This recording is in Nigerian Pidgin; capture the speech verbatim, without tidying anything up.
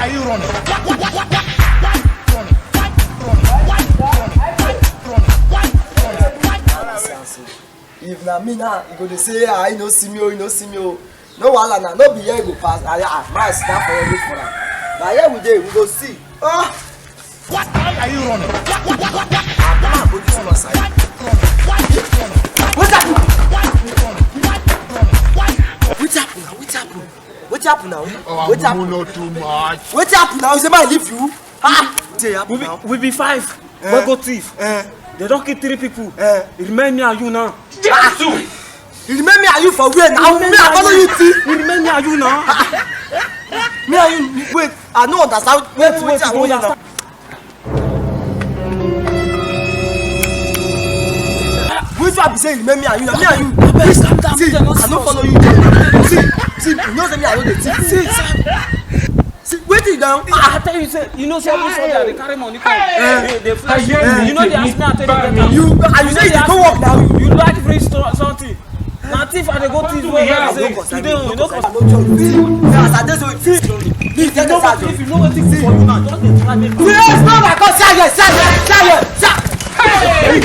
Are you running? Why, why, why, why, why, why running? Why running? Why running? Why running? Why running? Why running? If na me now, you go dey say, "Ah, you no see me o, you no see me o." No wahala na, no be here you go pass. Ah, yeah, ah, my sit down for here, wait for am. Na here we dey, we go see. Ah! What? Why are you running? What, what, what, what, what? Ah, go this one side. Why running? Why running? Wetin happen? Why running? Why running? Why running? Wetin happen now? Wetin happen? Wetin happen now? Our Wetin mumu happen? No too much. Wetin happen now? You say, "Man, leave you." Ah, wetin happen We be, now? We be five. Eh? We go thief. Eh? They don kill three people. Eh? Remain me and you now. Jesus! You remain me and you for where now? Me, I follow you thief. You remain me and you now. Me and you, wait, I no understand. Wait, Wait, wait, wait, I wan understand. Which one be say remain me and you? Me and you. Abeg, calm down, See, make dem no I no see us. Follow you. See, see, you know say me I no dey thief. See, see. See, wetin you don? I tell you say, you know say every Sunday I dey carry money come. Eh. Dey, dey flash. Eh. You know they ask me, I tell you get am. You, I You say know you dey go work now. You like free sto-, something. Na thief I dey go thief. Wey we have say today o, you no come. As I dey so, if you no, if you know wetin good for you now, just dey try make. Yes, no, I come say yes, say yes, say yes, say. Hey!